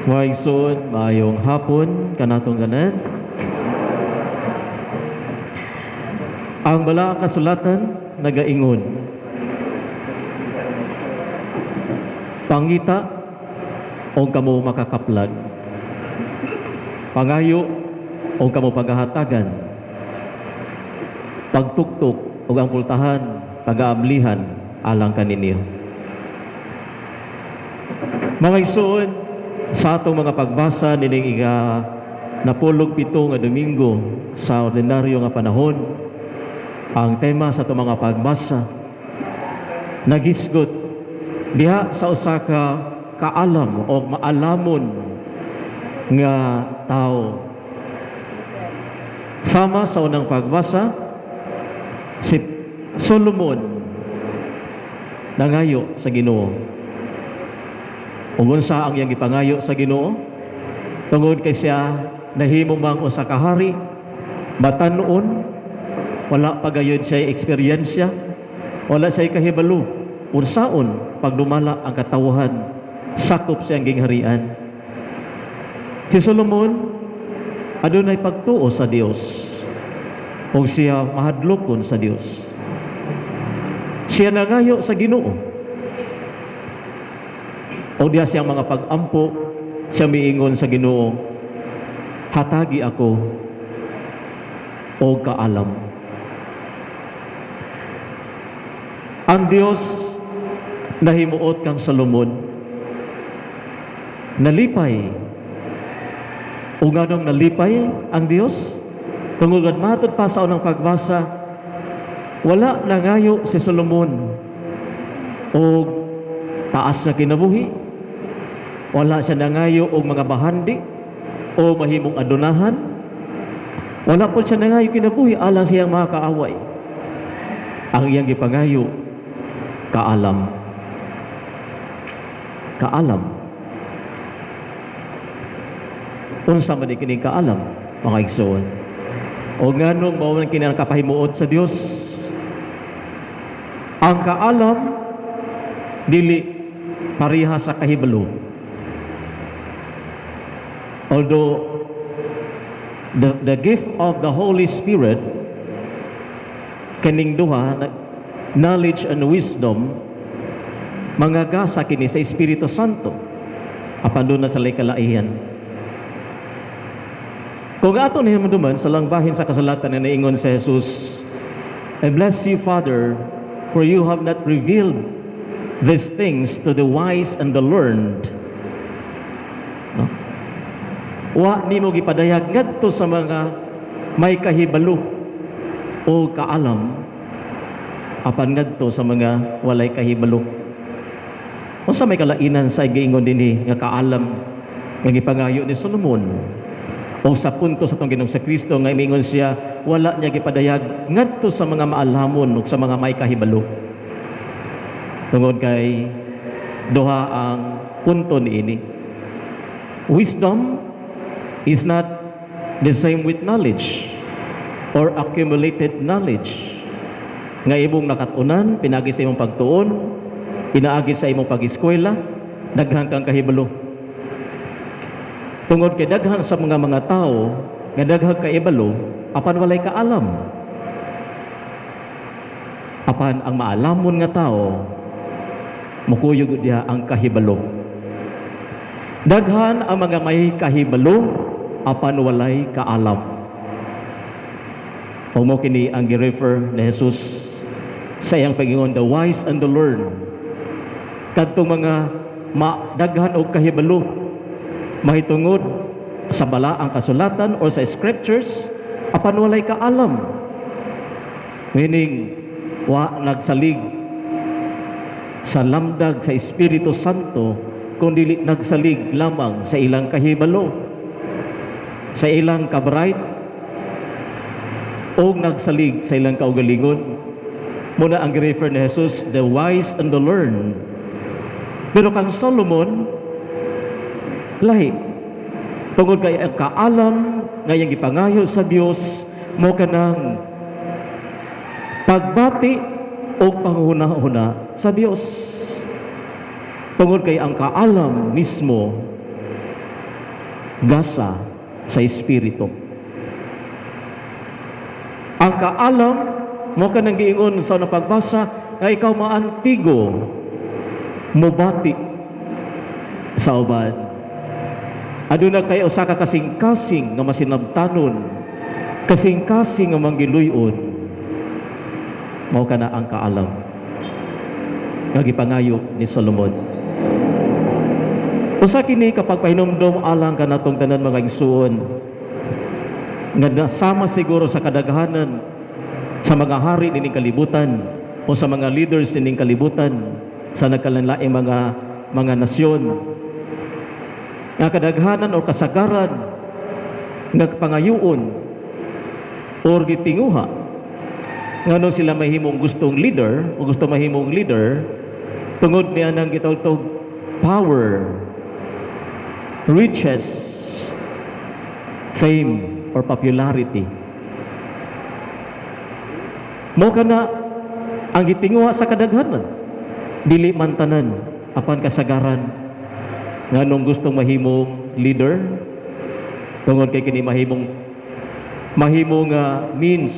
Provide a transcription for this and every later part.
Mga igsoon, maayong hapon kanatong tanan. Ang balaang kasulatan nagaingon, "Pangita o kamo makakaplag. Pangayo o kamo pagahatagan. Pagtuktok o ang pultahan pagaablihan alang kaninyo." Mga igsoon, sa atong mga pagbasa nining ika 17 nga Domingo sa ordinaryo nga panahon, ang tema sa atong mga pagbasa nagisgot diha sa usa ka kaalam o maalamon nga tao. Sama sa unang pagbasa, si Solomon nangayo sa Ginoo. Ug unsa ang iyang gipangayo sa Ginoo? Tungod kay siya nahimo mang usa ka hari, batan-on, wala pa gayud siya eksperyensya, wala siya kahibalo unsaon pagdumala ang katawhan sakop siyang gingharian. Si Solomon adunay pagtuo sa Dios ug siya mahadlokon sa Dios. Siya nangayo sa Ginoo. O diha siyang mga pag-ampo, siya miingon sa Ginoo, "Hatagi ako og kaalam." Ang Dios nahimuot kang Solomon, nalipay. O nganong nalipay ang Dios? Tungod matud pa sa unang pagbasa, wala nangayo si Solomon og taas na kinabuhi. Wala siya nangayo og mga bahandi o mahimong adunahan. Wala po siya nangayo kinabuhi alang siyang mga kaaway. Ang iyang gipangayo, kaalam. Kaalam. Unsa man kining kaalam, mga igsoon? O nganong mao man kini ang kapahimuot sa Dios? Ang kaalam dili pareha sa kahibalo. Although the gift of the Holy Spirit, kining duha, knowledge and wisdom, mga gasa kini sa Espiritu Santo, apan duna sa kalaihan. Kung ato nahinumduman sa langbahin sa kasulatan na naingon sa Jesus, "I bless you, Father, for you have not revealed these things to the wise and the learned." No? Wa nimo gipadayag ngadto sa mga may kahibalo o kaalam, apan ngadto sa mga walay kahibalo. Unsa may kalainan sa giingon dinhi nga kaalam nga gipangayo ni Solomon o sa punto sa atong Ginoong sa Kristo nga miingon siya wala niya gipadayag ngadto sa mga maalamon ug sa mga may kahibalo? Tungod kay duha ang punto niini. Wisdom is not the same with knowledge or accumulated knowledge nga imong nakat-unan pinagi sa imong pagtuon, pinaagi sa imong pag-eskwela, daghan kang kahibalo. Tungod kay daghan sa mga tao nga daghang kahibalo apan walay kaalam. Apan ang maalamon nga tao, mukuyog diha ang kahibalo. Daghan ang mga may kahibalo apan walay kaalam. Ug mao kini ang gi-refer ni Jesus sa iyang pag-ingon, "The wise and the learned." Kadtong mga daghan og kahibalo mahitungod sa balaang kasulatan or sa scriptures apan walay kaalam. Meaning, wa nagsalig sa lamdag sa Espiritu Santo kung dili nagsalig lamang sa ilang kahibalo, sa ilang kabright, o nagsalig sa ilang kaugalingon. Mao na ang refer ni Jesus, "The wise and the learned." Pero kang Solomon, lahi. Tungod kay ang kaalam nga iyang gipangayo sa Dios mao kanang pagbati o panghuna-huna sa Dios. Tungod kay ang kaalam mismo Gasa sa Espiritu. Ang kaalam mao kanang giingon sa unang pagbasa nga ikaw maantigo, mubati sa uban. Aduna kay usa ka kasing-kasing nga masinabtanon, kasing-kasing nga manggiluyon. Mao kana ang kaalam nga gipangayo ni Solomon. Usa kini ka pagpahinumdom alang kanatong tanan, mga igsuon, nga nasama siguro sa kadaghanan sa mga hari nining kalibutan o sa mga leaders nining kalibutan sa nagkalainlaing mga nasyon, nga kadaghanan o kasagaran nga pangayuon or gitinguha ngano sila mahimong gustong leader o gusto mahimong leader tungod niya ng gitawag power, riches, fame or popularity. Mao kana ang gitinguha sa kadaghanan, dili man tanan, apan kasagaran, nganong gustong mahimong leader tungod kay kini mahimong means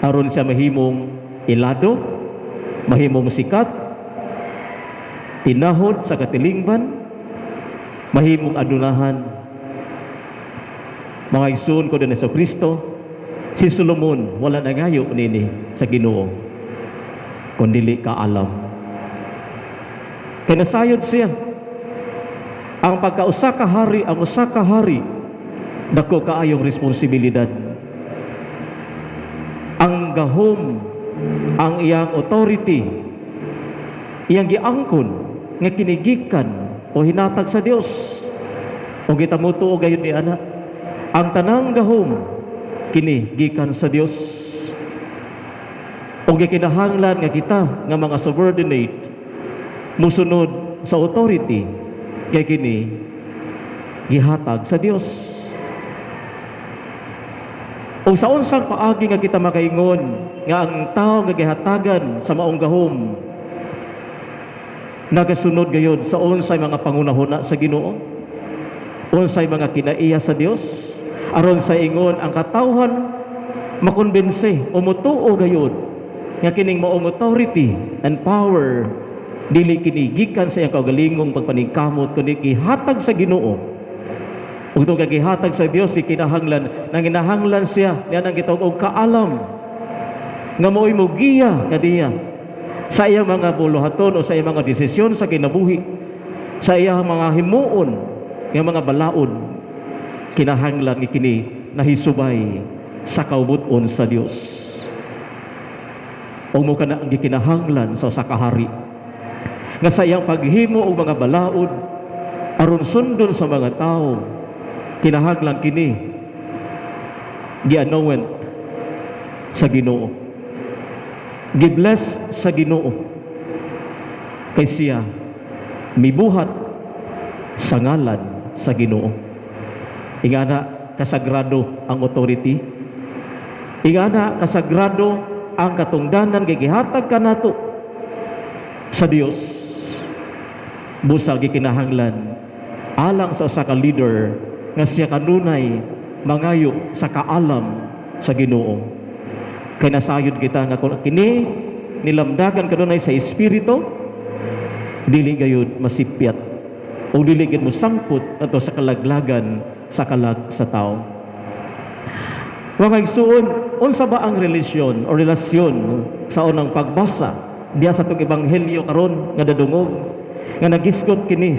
aron siya mahimong ilado, mahimong sikat, tinahod sa katilingban, mahimong adunahan. Mga igsoon ko din sa Kristo, si Solomon wala nangayo nini sa Ginoo kun dili kaalam. Kay nasayod siya ang pagkausa ka hari, ang usa ka hari, dako kaayong responsibilidad. Ang gahom, ang iyang authority, iyang giangkon nga kini gikan o hinatag sa Dios. O kita motuo gayud ni ana. Ang tanang gahom kini gikan sa Dios. O gikinahanglan nga kita nga mga subordinate musunod sa authority kay kini gihatag sa Dios. O sa unsang paagi nga kita makaingon nga ang tao nga gihatagan sa maong gahom nagasunod gayod sa unsay mga pangunahuna sa Ginoo, unsay mga kinaiya sa Dios, aron sa ingon ang katawhan makonbense o motuo gayod nga kining maong authority and power dili kini gikan sa iyang kaugalingong pagpaningkamot kundi gihatag sa Ginoo? Ug tungod kay gihatag sa Dios, kinahanglan nang kinahanglan siya niya ang gitawag og kaalam nga mao'y mogiya kaniya sa iyang mga buluhaton o sa iyang mga desisyon sa kinabuhi, sa iyang mga himuon nga mga balaod. Kinahanglan nga kini nahisubay sa kabubut-on sa Dios. O mao kana ang gikinahanglan sa usa ka hari nga sa iyang paghimo og mga balaod aron sundon sa mga tao, kinahanglan kini gianoint sa Ginoo, gibless sa Ginoo, kay siya mibuhat sa ngalan sa Ginoo. Ingana kasagrado ang authority, ingana kasagrado ang katungdanan kay gihatag kanato sa Dios. Busa gikinahanglan alang sa usa ka leader nga siya kanunay mangayo sa kaalam sa Ginoo. Kay nasayod kita nga kung kini nilamdagan kanunay sa Espiritu, dili gayud masipyat o dili gayud mosangpot ato sa kalaglagan sa kalag sa tao. Mga igsuon, unsa ba ang relasyon o relasyon sa unang pagbasa diha sa atong ebanghelyo karon nga dadungog, nga nagisgot kini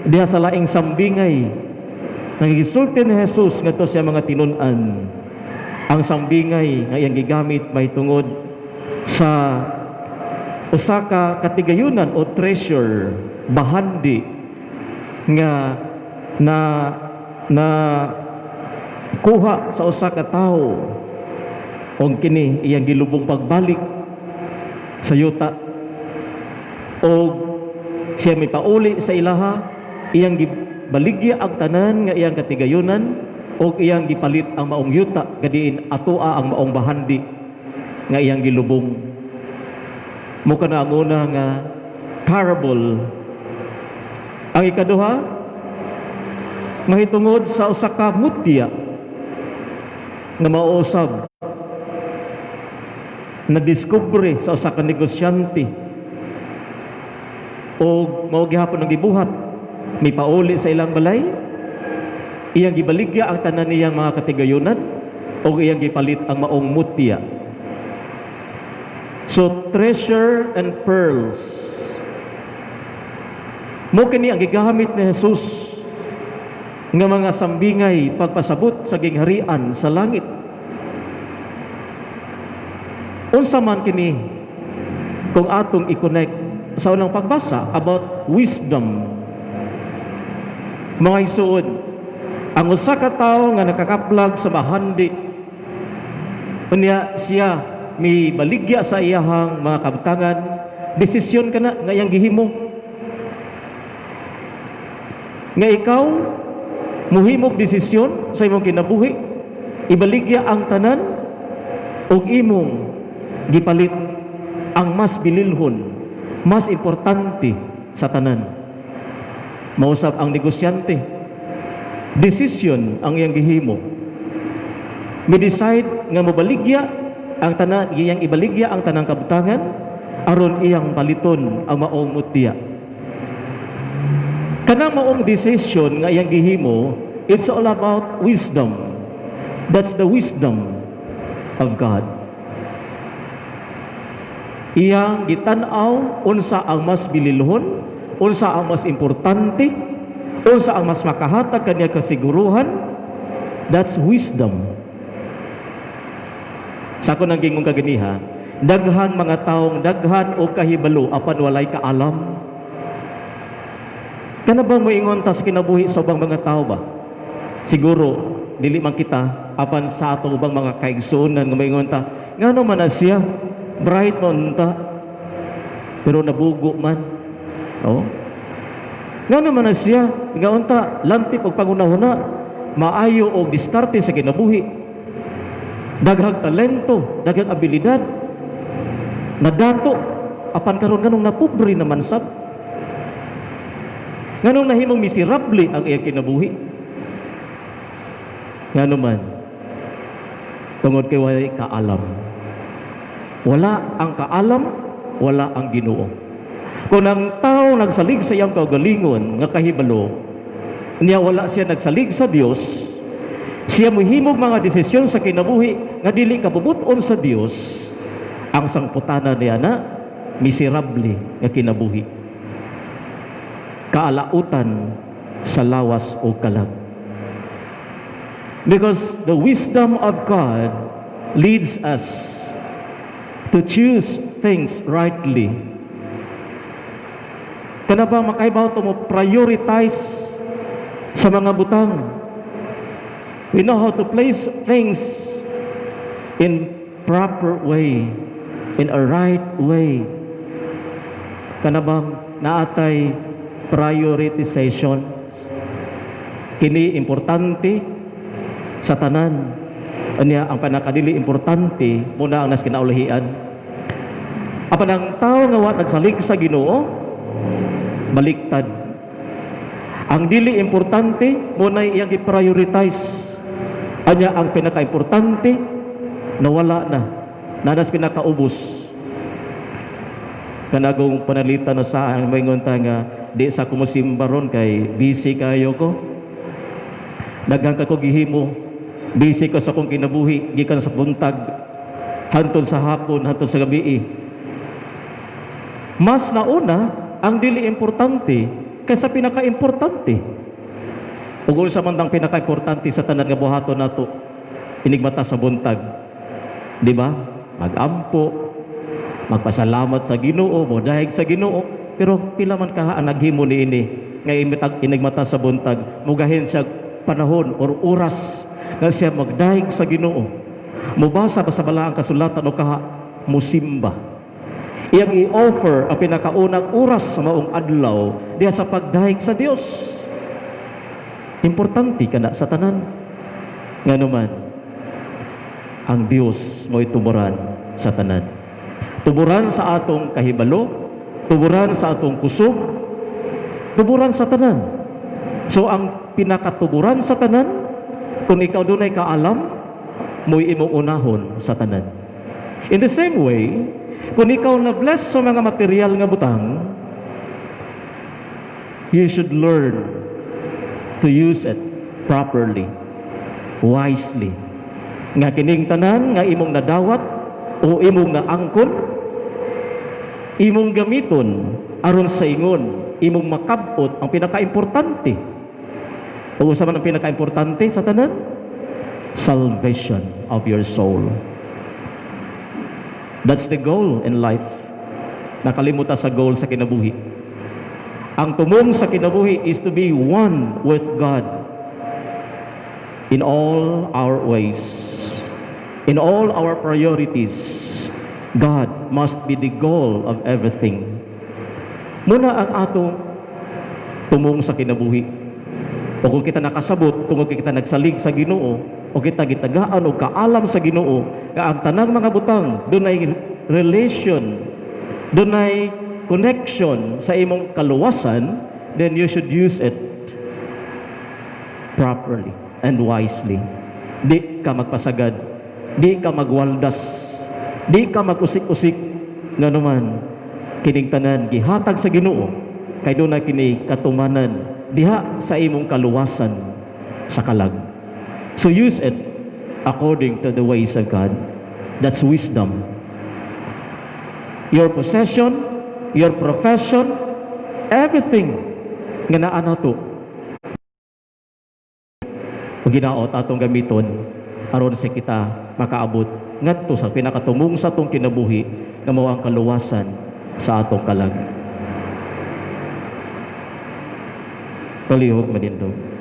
diha sa laing sambingay nga gisulti ni Jesus ngadto sa mga tinun-an? Ang sambingay nga iyang gigamit mahitungod sa usa ka katigayunan o treasure, bahandi nga na na kuha sa usa ka tawo og kini iyang gilubong pagbalik sa yuta og siya may pauli sa ilaha, iyang gibaligya ang tanan nga iyang katigayunan og iyang gipalit ang maong yuta kadiin atoa ang maong bahandi nga iyang gilubong. Mao kana ang una nga parable. Ang ikaduha Mahitungod sa usa ka mutya nga mausab na diskubre sa usa ka negosyante o mao gihapon ang gibuhat, mipauli sa ilang balay, iyang gibaligya ang tanan niyang mga katigayunan o iyang gipalit ang maong mutya. So treasure and pearls, mao kini ang gigamit ni Jesus nga mga sambingay pagpasabot sa gingharian sa langit. Unsa man kini kung atong i-connect sa unang pagbasa about wisdom? Mga igsoon, ang usa ka tawo nga nakakaplag sa mahandi, unya siya mibaligya sa iyahang mga kabtangan, desisyon kana nga iyang gihimo. Nga ikaw muhimog desisyon sa imong kinabuhi, ibaligya ang tanan ug imong gipalit ang mas bililhon, mas importante sa tanan. Mausab ang negosyante, desisyon ang iyang gihimo. Mi-decide nga mobaligya ang tanan, iyang ibaligya ang tanang kabtangan aron iyang paliton ang maong mutya. Kanang maong decision nga iyang gihimo, it's all about wisdom. That's the wisdom of God. Iyang gitan-aw unsa ang mas bililhon, unsa ang mas importante, unsa ang mas makahatag kaniya kasiguruhan. That's wisdom. Sa ako nang gingon kaganiha, daghan mga taong daghan og kahibalo apan walay kaalam. Kana bang moingon ta sa kinabuhi sa ubang mga tao ba? Siguro dili man kita, apan sa ato ubang mga kaigsuonan nga moingon ta, ngano man na siya, bright man ta, pero nabugo man. Oh. Ngano man na siya, nga unta lantip og pangunahuna, maayo og diskarte sa kinabuhi. Daghang talento, daghang abilidad. Nadato apan karon nganong napobre naman sab? Nganong nahimong miserable ang iyang kinabuhi? Ngano man? Tungod kay walay kaalam. Wala ang kaalam, wala ang Ginoo. Kung ang tao nagsalig sa iyang kaugalingon nga kahibalo, niya wala siya nagsalig sa Dios, siya mohimog mga desisyon sa kinabuhi nga dili kabubut-on sa Dios, ang sangputanan niya na miserable nga kinabuhi. Kaalautan sa lawas o kalag. Because the wisdom of God leads us to choose things rightly. Kana ba makaibaw to mo prioritize sa mga butang? We know how to place things in proper way, in a right way. Kana bang naatay prioritization? Kini importante sa tanan. Anya ang panakadili importante muna ang nas kinaulahian. Apan ang tao nga wa nagsalig sa Ginoo, baliktad. Ang dili importante muna iyang gi-prioritize. Anya ang pinaka-importante nawala na. Nanas pinakaubos. Kanagong panalitan na sa ang maingon ta nga di sa kumusimba ron kay busy kayo ko. Daghan ka ko gihimo. Busy ko sa akong kinabuhi gikan sa buntag hantod sa hapon, hantod sa gabi. Mas nauna ang dili importante kaysa pinaka-importante. Ug unsa man ang pinaka-importante sa tanan nga buhaton nato inigmata sa buntag? Di ba? Magampo, magpasalamat sa Ginoo, modayeg sa Ginoo, pero pila man kaha ang naghimo niini nga inigmata sa buntag, mugahin siya panahon or oras nga siya magdayeg sa Ginoo. Mubasa ba sa balaang kasulatan o kaha musimba. Iyang i-offer ang pinakaunang oras sa maong adlaw diha sa pagdayeg sa Dios. Importante kana sa tanan. Ngano man, ang Dios mo'y tuburan sa tanan. Tuburan sa atong kahibalo, tuburan sa atong kusog, tuburan sa tanan. So ang pinakatuburan sa tanan, kung ikaw dunay kaalam, mo'y imong unahon sa tanan. In the same way, kung ikaw na-bless sa mga material nga butang, you should learn to use it properly, wisely. Nga kining tanan nga imong nadawat o imong naangkon, imong gamiton aron sa ingon imong makabot ang pinakaimportante. O unsa man ang pinakaimportante sa tanan? Salvation of your soul. That's the goal in life. Nakalimutan sa goal sa kinabuhi. Ang tumong sa kinabuhi is to be one with God in all our ways. In all our priorities, God must be the goal of everything. Mao na ang atong tumong sa kinabuhi. O kung kita nakasabot, kung kita nagsalig sa Ginoo, o kita gitagaan og kaalam sa Ginoo, nga ang tanang mga butang dunay relation, dunay connection sa imong kaluwasan, then you should use it properly and wisely. Di ka magpasagad, di ka magwaldas, di ka mag-usik-usik, ngano man kining tanan gihatag sa Ginoo kay duna kini katumanan diha sa imong kaluwasan sa kalag. So use it according to the ways of God. That's wisdom. Your possession, your profession, everything nga naa nato, ug ginaot atong gamiton aron sa kita makaabot ngadto sa pinakatumong sa atong kinabuhi nga mao ang kaluwasan sa atong kalag. Palihog manindog.